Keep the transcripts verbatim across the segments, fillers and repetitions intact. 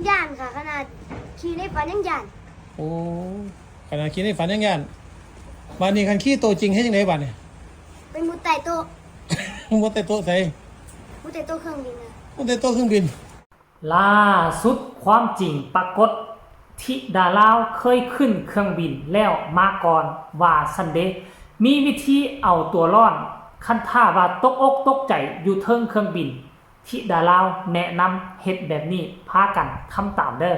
ย่านค่ะ ขนาดขี่ในฝันยังย่าน โอ้ ขนาดขี่ในฝันยังย่าน บาดนี้คันขี่โตจริงเฮ็ดจั่งใดบาดนี้ ไปมุดใต้โต๊ะ มุดใต้โต๊ะไส มุดใต้โต๊ะเครื่องบินนะ มุดใต้โต๊ะเครื่องบิน ล่าสุดความจริงปรากฏ ธิดาลาวเคยขึ้นเครื่องบินแล้วมาก่อน ว่าซั้นเด้ มีวิธีเอาตัวรอด คันถ้าว่าตกอกตกใจอยู่เทิงเครื่องบิน ธิดาลาวแนะนำเฮ็ดแบบนี้ พากันทำตามเด้อ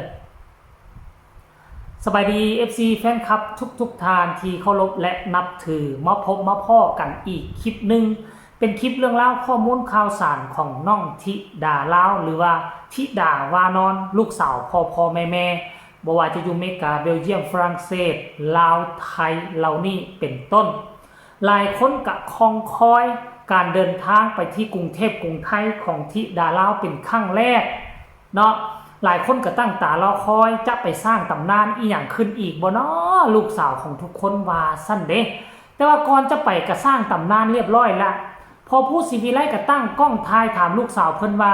สบายดี เอฟซี แฟนคลับทุกๆท่านที่เคารพและนับถือ มาพบมาพ้อกันอีกคลิปหนึ่ง เป็นคลิปเรื่องราวข้อมูลข่าวสารของน้องธิดาลาว หรือว่าธิดาวานอน ลูกสาวพ่อพ่อแม่แม่ บ่ว่าจะอยู่อเมริกา เบลเยียม ฝรั่งเศส ลาว ไทย เหล่านี้เป็นต้น หลายคนกะคองคอยการเดินทางไปที่กรุงเทพกรุงไทยของธิดาลาวเป็นครั้งแรกเนาะ หลายคนกะตั้งตารอคอยจะไปสร้างตำนานอีหยังขึ้นอีกบ่น้อ ลูกสาวของทุกคนว่าซั้นเด้ แต่ว่าก่อนจะไปกะสร้างตำนานเรียบร้อยละ พอผู้ศรีวิไลกะตั้งกล้องถ่ายถามลูกสาวเพิ่นว่า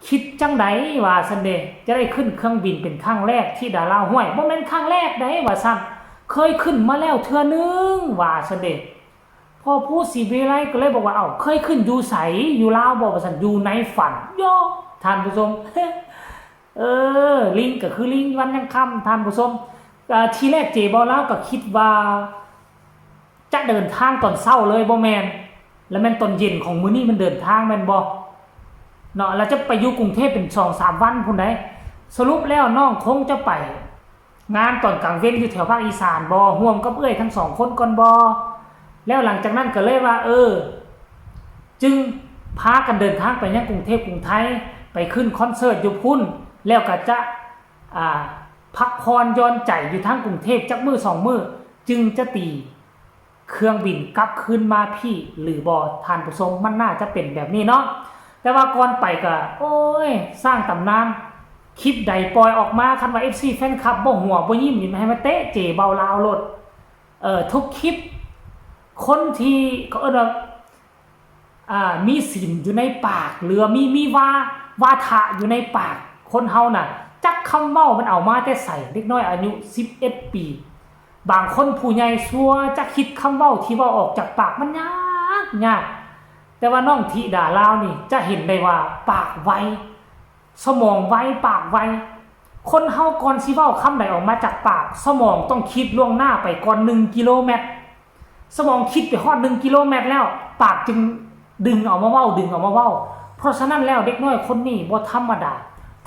คิดจั่งใดว่าซั้นเด้ จะได้ขึ้นเครื่องบินเป็นครั้งแรก ธิดาลาว ห้วย บ่แม่นครั้งแรกใด๋ ว่าซั้น เคยขึ้นมาแล้วเทื่อหนึ่ง ว่าซั้นเด้ พอผู้ศรีวิไลก็เลยบอกว่า เอ้า เคยขึ้นอยู่ไส อยู่ลาวบ่ ว่าซั้น อยู่ในฝัน โย่ ท่านผู้ชม เออ ลิงก็คือลิงวันยังค่ำ ท่านผู้ชม อ่า ทีแรกเจเบาลาวก็คิดว่า จะเดินทางตอนเช้าเลยบ่แม่น แล้วแม่นตอนเย็นของมื้อนี้มันเดินทางแม่นบ่ เนาะ แล้วจะไปอยู่กรุงเทพฯเป็นสองสามวันพู้นใด๋ สรุปแล้วน้องคงจะไปงานตอนกลางเว็นอยู่แถวภาคอีสานบ่ ร่วมกับเอื้อยทั้งสองคนก่อนบ่ แล้วหลังจากนั้นก็เลยว่า เออ จึงพากันเดินทางไปยังกรุงเทพฯกรุงไทย ไปขึ้นคอนเสิร์ตอยู่พุ้น แล้วก็จะ อ่า พักผ่อนหย่อนใจอยู่ทางกรุงเทพฯจักมื้อสองมื้อ จึงจะตีเครื่องบินกลับคืนมาพี้หรือบ่ ท่านผู้ชม มันน่าจะเป็นแบบนี้เนาะ แต่ว่าก่อนไปก็ โอ้ย สร้างตำนาน คลิปใดปล่อยออกมา คันว่า เอฟซี แฟนคลับบ่หัวบ่ยิ้มนี่ ให้มาเตะเจเบาลาวโลด เอ่อ ทุกคลิป คนที่เขาเอิ้นว่า อ่า มีศีลอยู่ในปาก หรือว่ามี มีวา วาทะอยู่ในปาก คนเฮาน่ะ จักคำเว้ามันเอามาแต่ไส เด็กน้อยอายุสิบเอ็ดปี บางคนผู้ใหญ่ซัวจักคิดคำเว้าที่เว้าออกจากปากมันยาก ยาก แต่ว่าน้องธิดาลาวนี่จะเห็นได้ว่าปากไว สมองไว ปากไว คนเฮาก่อนสิเว้าคำใดออกมาจากปาก สมองต้องคิดล่วงหน้าไปก่อนหนึ่งกิโลเมตร สมองคิดไปฮอดหนึ่งกิโลเมตรแล้ว ปากจึงดึงเอามาเว้า ดึงเอามาเว้า เพราะฉะนั้นแล้วเด็กน้อยคนนี้บ่ธรรมดา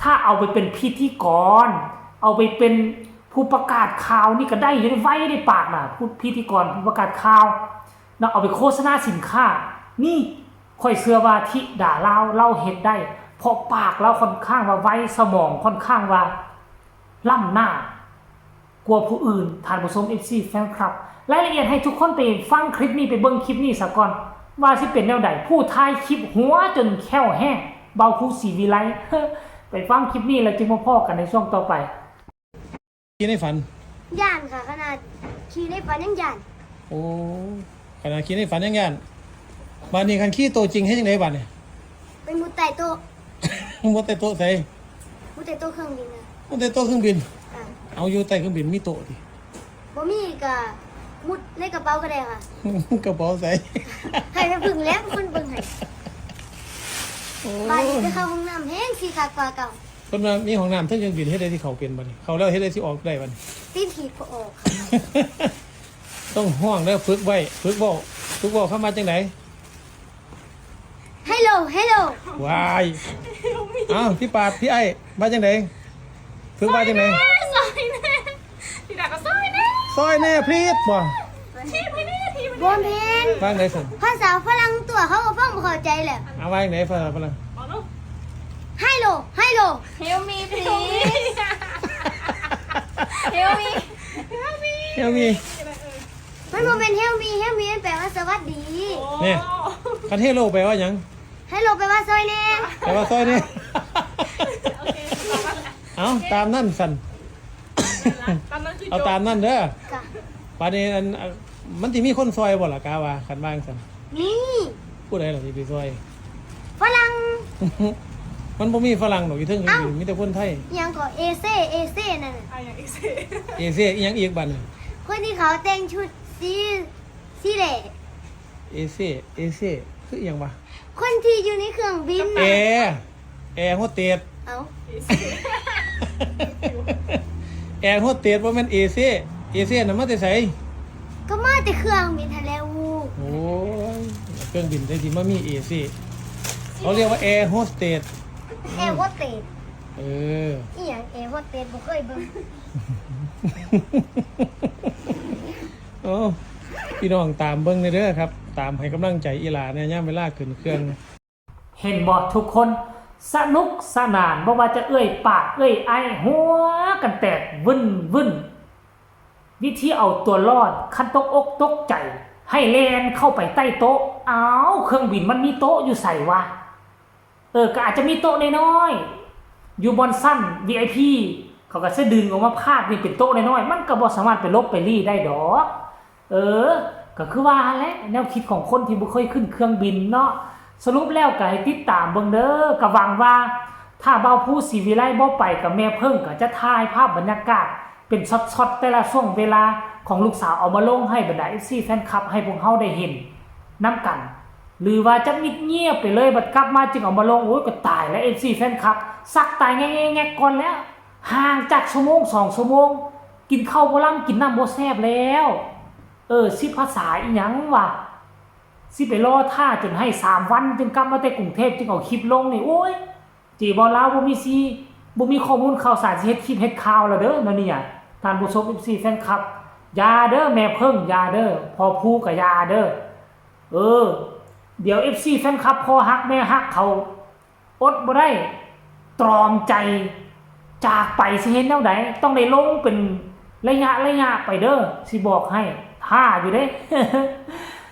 ถ้าเอาไปเป็นพิธีกร เอาไปเป็นผู้ประกาศข่าวนี่ก็ได้อยู่ ไวเด้ปากน่ะ ผู้พิธีกร ผู้ประกาศข่าว เนาะ เอาไปโฆษณาสินค้า นี่ ข้อยเชื่อว่าธิดาลาว ลาวเฮ็ดได้ เพราะปากลาวค่อนข้างว่าไว สมองค่อนข้างว่าล้ำหน้ากว่าผู้อื่น ท่านผู้ชม เอฟซี แฟนคลับ รายละเอียดให้ทุกคนไปฟังคลิปนี้ ไปเบิ่งคลิปนี้ซะก่อน ว่าสิเป็นแนวใด ผู้ถ่ายคลิปหัวจนแข้วแห้ง เบาผู้ศรีวิไล ไปฟังคลิปนี้แล้วจึงมาพ้อกันในช่วงต่อไป ขี่ในฝัน ย่านค่ะ ขนาดขี่ในฝันยังย่าน โอ้ ขนาดขี่ในฝันยังย่าน บาดนี้คันขี่โตจริงเฮ็ดจั่งใดบาดนี้ ไปมุดใต้โต๊ะ มุดใต้โต๊ะไส มุดใต้โต๊ะเครื่องบินนะ มุดใต้โต๊ะเครื่องบิน อ่ะ เอาอยู่ใต้เครื่องบินมีโต๊ะติ บ่มีก็มุดในกระเป๋าก็ได้ค่ะ กระเป๋าไส ให้แม่พึ่งแล้วเป็นคนเบิ่งให้ โอ้ บาดนี้ไปเข้าห้องน้ำแฮงสิคักกว่าเก่า เพิ่นว่ามีห้องน้ำเทิงเครื่องบิน เฮ็ดได้สิเข้าเป็นบัดนี้ เข้าแล้วเฮ็ดได้สิออกได้บัดนี้ ตีนถีบก็ออกค่ะ ต้องฮ้องแล้วฝึกไว้ ฝึกเว้า ฝึกเว้าคำว่าจั่งใด ฮัลโหล ฮัลโหล ว้าย เอ้า พี่ปาด พี่ไอ้ ว่าจั่งใด ฝึกว่าจั่งใด ซอยแน่ ซอยแน่ พี่ดาก็ซอยแน่ ซอยแน่ please บ่ ทีบให้แน่ ทีบให้แน่ บ่แม่น ว่าจั่งใดซั่น ภาษาฝรั่งตัวเขาก็ฟังบ่เข้าใจแหละ เอาว่าจั่งใดภาษาฝรั่ง บอกลูก ฮัลโหล ฮัลโหล Help me please Help me Help me มันบ่แม่น Help me Help me มันแปลว่าสวัสดี เนี่ย คัน hello แปลว่าหยัง Hello แปลว่าซอยแน่ แปลว่าซอยแน่ โอเค เอาตามนั่นซั่น ตามนั้นคือ เอาตามนั่นเด้อ จ้ะ บาดนี้อัน มันสิมีคนซอยบ่ล่ะ กะว่า คันว่าจั่งซั่น มี ผู้ใดล่ะสิไปซอย ฝรั่ง มันบ่มีฝรั่งดอกอยู่เทิงเครื่องบิน มีแต่คนไทย ยังก็เอเซเอเซนั่นน่ะ อ่ะอย่างเอเซ เอเชียอีหยังอีกบัดนี้ คนที่เขาแต่งชุดสีสีแดง เอเชียเอเชียคืออีหยังวะ คนที่อยู่ในเครื่องบิน แอ น่ะ ร์แอร์โฮสเตส เอ้า เอเซ แอร์โฮสเตสบ่แม่นเอเชียเอเชียน่ะมาแต่ไส ก็มาแต่เครื่องบินทะเลอู โอ้ยเครื่องบินได้สิมามีเอเชียเขาเรียกว่าแอร์โฮสเตส แอร์โฮสเตส เออ อีหยังแอร์โฮสเตสบ่เคยเบิ่ง โอ้พี่น้องตามเบิ่งเด้อครับ ตามให้กำลังใจอีหลาเนี่ยยามเวลาขึ้นเครื่อง เห็นบ่ทุกคน สนุกสนานบ่ว่าจะเอื้อยปากเอื้อยไอหัวกันแตกวึ่นวึ่นวิธีเอาตัวรอดคันตกอกตกใจ ให้แล่นเข้าไปใต้โต๊ะ อ้าวเครื่องบินมันมีโต๊ะอยู่ใสวะ เออก็อาจจะมีโต๊ะน้อยๆอยู่บนชั้น วี ไอ พี เขาก็จะดึงออกมาพาดนี่เป็นโต๊ะน้อยๆมันก็บ่สามารถไปหลบไปลี้ได้ดอก เออ ก็คือว่าหั่นแหละแนวคิดของคนที่บ่เคยขึ้นเครื่องบินเนาะ สรุปแล้วก็ให้ติดตามเบิ่งเด้อ ก็หวังว่า ถ้าบ่าวภูศรีวิไลบ่ไปกับแม่เพิ่งก็จะถ่ายภาพบรรยากาศเป็นช็อตๆแต่ละช่วงเวลาของลูกสาวเอามาลงให้บรรดา เอฟซี แฟนคลับให้พวกเฮาได้เห็นนำกัน หรือว่าจะมิดเงียบไปเลยบัดกลับมาจึงเอามาลง โอ้ยก็ตายแล้ว เอฟซี แฟนคลับ ซักตายแงกๆก่อนแล้ว ห่างจากชั่วโมงสองชั่วโมง กินข้าวบ่ลำกินน้ำบ่แซ่บแล้ว เออสิภาษาอีหยังวะ สิไปรอท่าจนให้สามวันจึงกลับมาแต่กรุงเทพฯจึงเอาคลิปลงนี่ โอ้ย เจบ่าวลาวบ่มีสิ บ่มีข้อมูลข่าวสารสิเฮ็ดคลิปเฮ็ดข่าวแล้วเด้อนั่นนี่อ่ะ ท่านผู้ชม เอฟซี แฟนคลับ อย่าเด้อแม่เพิ่ง อย่าเด้อ พ่อภูก็อย่าเด้อ เออ เดี๋ยว เอฟซี แฟนคลับ พ่อฮักแม่ฮักเขา อดบ่ได้ ตรอมใจ จากไปสิเฮ็ดแนวใด ต้องได้ลงเป็นระยะระยะไปเด้อ สิบอกให้ ท่าอยู่เด้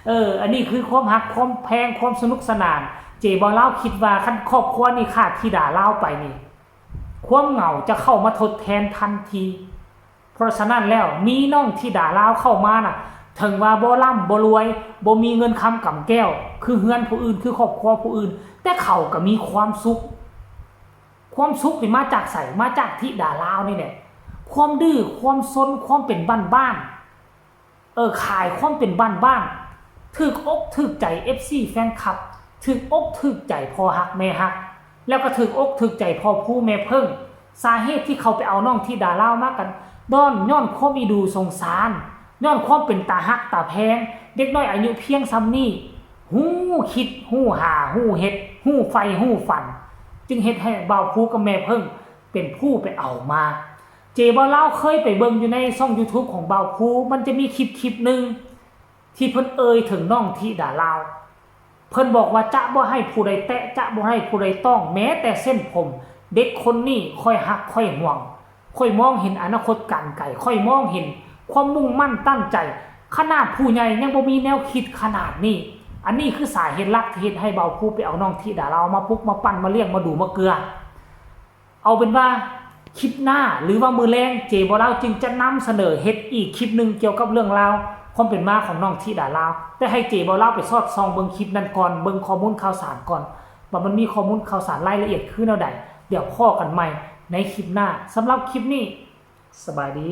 เออ อันนี้คือความฮัก ความแพง ความสนุกสนาน เจบ่าวลาวคิดว่าคันครอบครัวนี้ขาดธิดาลาวไปนี่ ความเหงาจะเข้ามาทดแทนทันที เพราะฉะนั้นแล้วมีน้องธิดาลาวเข้ามาน่ะ ถึงว่าบ่ร่ำบ่รวย บ่มีเงินคำกำแก้ว คือเฮือนผู้อื่น คือครอบครัวผู้อื่น แต่เขาก็มีความสุข ความสุขนี่มาจากไส มาจากธิดาลาวนี่แหละ ความดื้อ ความซน ความเป็นบ้านๆ เออ ขายความเป็นบ้านๆ ถืกอกถืกใจ เอฟซี แฟนคลับ ถืกอกถืกใจพ่อฮักแม่ฮัก แล้วก็ถืกอกถืกใจพ่อภูแม่เพิ่ง สาเหตุที่เขาไปเอาน้องธิดาลาวมากัน ด้อนย้อนความอีดูสงสาร ย้อนความเป็นตาฮักตาแพง เด็กน้อยอายุเพียงส่ำนี้ ฮู้คิด ฮู้หา ฮู้เฮ็ด ฮู้ใฝ่ ฮู้ฝัน จึงเฮ็ดให้บ่าวภูกับแม่เพิ่งเป็นผู้ไปเอามา เจบ่าวลาวเคยไปเบิ่งอยู่ในช่อง YouTube ของบ่าวภู มันจะมีคลิปคลิปหนึ่ง ที่เพิ่นเอ่ยถึงน้องธิดาลาว เพิ่นบอกว่าจะบ่ให้ผู้ใดแตะ จะบ่ให้ผู้ใดต้อง แม้แต่เส้นผม เด็กคนนี้ข้อยฮักข้อยห่วง ข้อยมองเห็นอนาคตการไกล ข้อยมองเห็นความมุ่งมั่นตั้งใจ ขนาดผู้ใหญ่ยังบ่มีแนวคิดขนาดนี้ อันนี้คือสาเหตุหลักที่เฮ็ดให้บ่าวภูไปเอาน้องธิดาลาวมาปลุกมาปั้นมาเลี้ยงมาดูมาเกือ เอาเป็นว่าคลิปหน้าหรือว่ามื้อแลง เจบ่าวลาวจึงจะนำเสนอเฮ็ดอีกคลิปหนึ่งเกี่ยวกับเรื่องราวความเป็นมาของน้องธิดาลาว แต่ให้เจบ่าวลาวไปสอดส่องเบิ่งคลิปนั้นก่อน เบิ่งข้อมูลข่าวสารก่อน ว่ามันมีข้อมูลข่าวสารรายละเอียดคือแนวใด เดี๋ยวพ้อกันใหม่ในคลิปหน้า สำหรับคลิปนี้ สบายดี